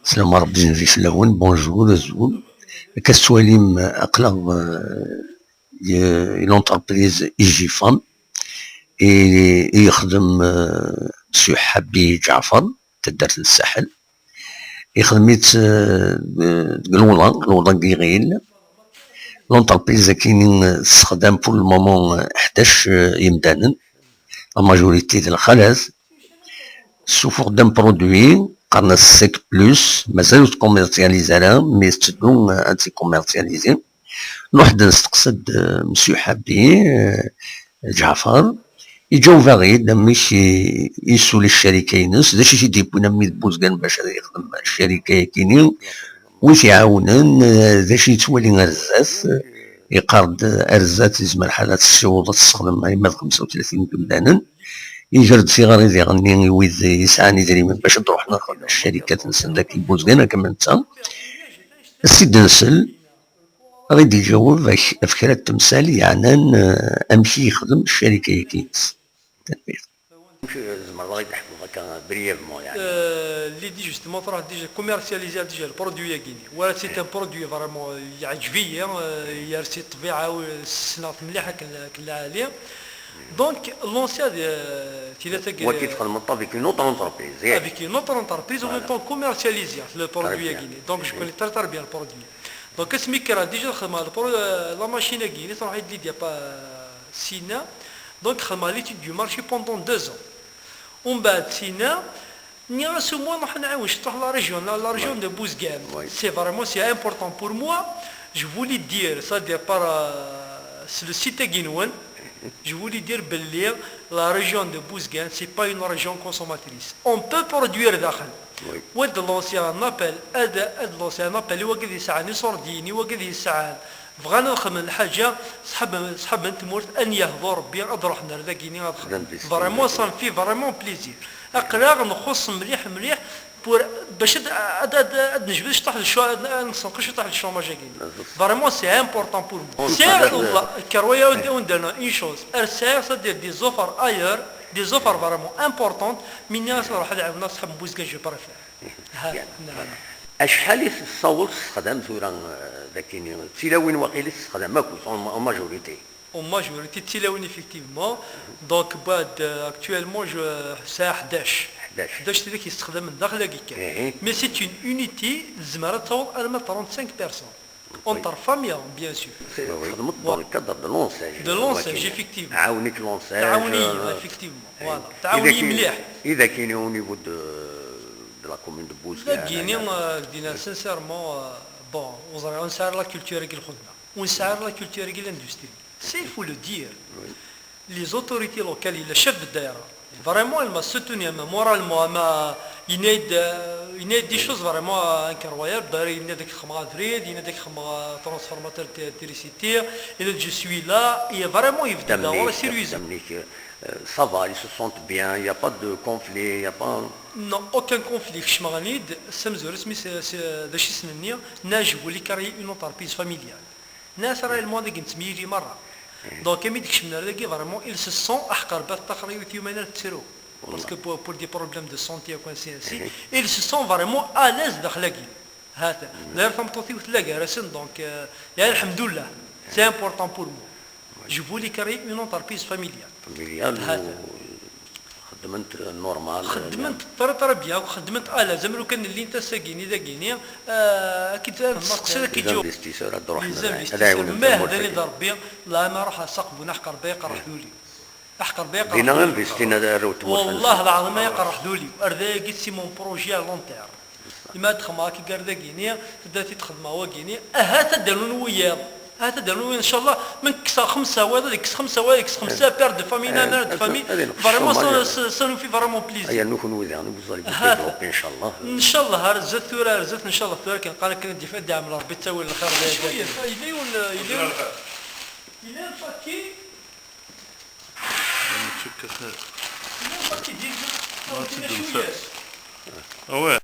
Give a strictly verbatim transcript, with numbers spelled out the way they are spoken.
Slam Rebbi, Rebbi fell-awen, bonjour, azul. Akka tettwalim, aql-aɣ, euh, y-, une entreprise Ijifam, i, i yexdem, euh, Monsieur Ḥabi Ǧaɛfar, taddart n Saḥel. Ixdem-itt, euh, deg Lewḍa, Lewḍa n Yiɣil. L'entreprise akini, euh, tessexdam pour le moment, euh, ḥdac, euh, yemdanen. La majorité d lxalat. Tessufuɣ-d un produit, qqaren-as Sec Plus, mazal ur t-commercialise ara, mais tetteddu, euh, ad tt-commercialise. Nruḥ-d nesteqsa-d, euh, Monsieur Ḥabi, euh, Ǧaɛfar, iǧaweb-aɣ-id amek i, i yessuli ccarika-ines, d acu i t-id-yewwin a mmi d Buzgan bac ad yexdem ccarika-agi-ni, wi t-iɛawnen, eh, d acu yettwali ar zdat, yeqqar-d ar zdat yezmer ḥala ad tessiweḍ ad tessexdem arma d xemsa u tlatin n yemdanen, iger-d tiɣri diɣen-nni i wid yesɛan idrimen bac ad ruḥen ad xedmen ccarikat-nsen dagi n Buzgan, akka ma netta, ad s-id-nsel, ad ɣ-id-iǧaweb ak-, ɣef kra n temsal yeɛnan, eh, amek i yexdem ccarika-agi-ines. Tanemmirt. Amek tzemreḍ ad ɣ-id-teḥkuḍ akka brièvement, yeɛni? Euh, l'idée, justement, truḥ déjà commercialiser déjà le produit-agi-ni. Wala, c'est un produit vraiment, euh, yeɛǧeb-iyi, hein, euh, yersi ṭṭbiɛa-w, ssneɣ-t mliḥ akken, akken lɛali. Donc, lancer, euh, tila tagi, wagi txedmeḍ avec une autre entreprise, yak? Avec une autre entreprise, en même temps commercialiser le produit-agi-ni. Donc, je connais très, très bien le produit. Donc, asmi kkreɣ déjà xedmeɣ le pro-, euh, la machine-agi-ni, truḥ-iyi-d Lydia pa-, Sina. Donc, xedmeɣ l'étude du marché pendant deux ans. Umbeɛd Sina, nniɣ-as au moins nruḥ ad nɛiwen ciṭuḥ la région, la, la région de Bouzguen. C'est vraiment, c'est important pour moi. Je voulais dire, c'est-à-dire par, euh, c'est le site-agi-nwen, je voulais dire belli la région de Bouzguen, c'est pas une région consommatrice. On peut produire daxel. Wa d lancer un appel, ad, ad lancer un appel i wagad yesɛan iṣurdiyen, i wagad yesɛan bɣan ad xedmen lḥaǧa, ṣḥab, ṣḥab n tmurt, ad n-yehdu Rebbi, ad ruḥen ar dagini ad xedmen. Vraiment, ça me fait vraiment plaisir. Aql-aɣ nxuṣṣ mliḥ, mliḥ, pour, bac ad, ad, ad, ad nejbed ciṭuḥ le chô-, ad, ad nessenqes ciṭuḥ le chômage-agi. Vraiment, c'est important pour moi. C'est, والله, كروية ودنا une chose. Ar sɛiɣ, c'est-à-dire des offres ailleurs, des offres vraiment importantes, mais nniɣ-as ad ruḥ ad ɛawneɣ ṣḥab n Bouzguen, je préfère. Acḥal i tessawleḍ tessexdam tura, eh, dagini? D tilawin waqil i tessexdam akk, en, en majorité. En majorité, d tilawin, effectivement. Donc, بعد, euh, actuellement, je, sɛiɣ ḥdac. Ḥdac. Ḥdac tidak yessexdamen daxel-agi kan. Mais c'est une unité, tzemmer ad taweḍ arma trente-cinq personnes. Entre familles, bien sûr. Txedmeḍ dans le cadre de l'enseigne. De l'enseigne, effectivement. Tɛawen-ik l'enseigne, tɛawen-iyi, euh, effectivement. Voilà. Tɛawen-iyi mliḥ. I dagini au niveau de, de la commune de Bouzguen, dagini, euh, k-d-iniɣ sincèrement, euh, bon, ur ẓriɣ ur nesɛi ara la culture-agi n lxedma. Ur nesɛi ara la culture-agi n l'industrie. Ça, il faut le dire. Les autorités locales, le chef de daïra, vraiment, il m'a soutenu, il m'a moralement, il m'a, yenna-yi-d, euh, yenna-yi-d des choses vraiment, euh, incroyables. D'ailleurs, yenna-d ad ak-xedmeɣ abrid, yenna-d ad ak-xedmeɣ, euh, transformateur d'électricité, yenna-d je suis là, et vraiment, il venait d'avoir sérieusement. Damnik, euh, ça va, ils se sentent bien, il y a pas de conflit, il y a pas... Non, aucun conflit. Kecmeɣ-d, samzur isem-is, euh, d acu i s-nenni, nna je voulais créer une entreprise familiale. Nna-as réellement dagi nettemyili merra. Donc, ami d-kecmen ar dagi, vraiment, il se sent aḥeqq Rebbi, aṭṭaxer yiwet yumanen tettru. Parce que pour, pour des problèmes de santé, quoi, ainsi, ainsi, il se sent vraiment à l'aise daxel-agi. Hata. D'ailleurs, tameṭṭut-iw tella gar-asen, donc, euh, ya lḥemdullah, c'est important pour moi. Je voulais créer une entreprise familiale. Familiale. Hata. Xeddment normal. Xeddment très, très bien, xeddment à l'aise. Amer kan llint ass-agini dagini, euh, ad k-id-, ad testeqsiḍ ad k-id-yuɣ. Les investisseurs ad ruḥen, les investisseurs, ad ɛiwnen tamurt-agi. Ma hdan-id Rebbi, la ma ruḥ a saqbun aḥeqq Rebbi iqerreḥ d ul-iw. Aḥeqq Rebbi iqerreḥ d ul-iw. Dinna investin ad arrew tmurt. Wallah lɛaḍim ay iqerreḥ d ul-iw. Ar dagi c'est mon projet à long terme. Imi ad xedmeɣ akka gar dagini, tedda ti txedmeɣ wagini, ahat ad d-rnun wiyaḍ. Ahat ad d-rnun wiyaḍ, inchallah, ma nekkes xemsa, wayeḍ ad ikkes xemsa, wayeḍ ad ikkes xemsa, père de famille, la mère de famille. Vraiment, ça, ça, ça nous fait vraiment plaisir. Aya nukun wid iɣen, vous allez vous développer, inchallah. Inchallah, ar zdat tura, ar zdat, inchallah, tura kan, qal akken ad d-yaf-, ad d-iɛmel Rebbi ttawil lxir. Acu yella, yella yiwen, yella yiwen, yella un paquet. Yella un paquet d-, ah ouais.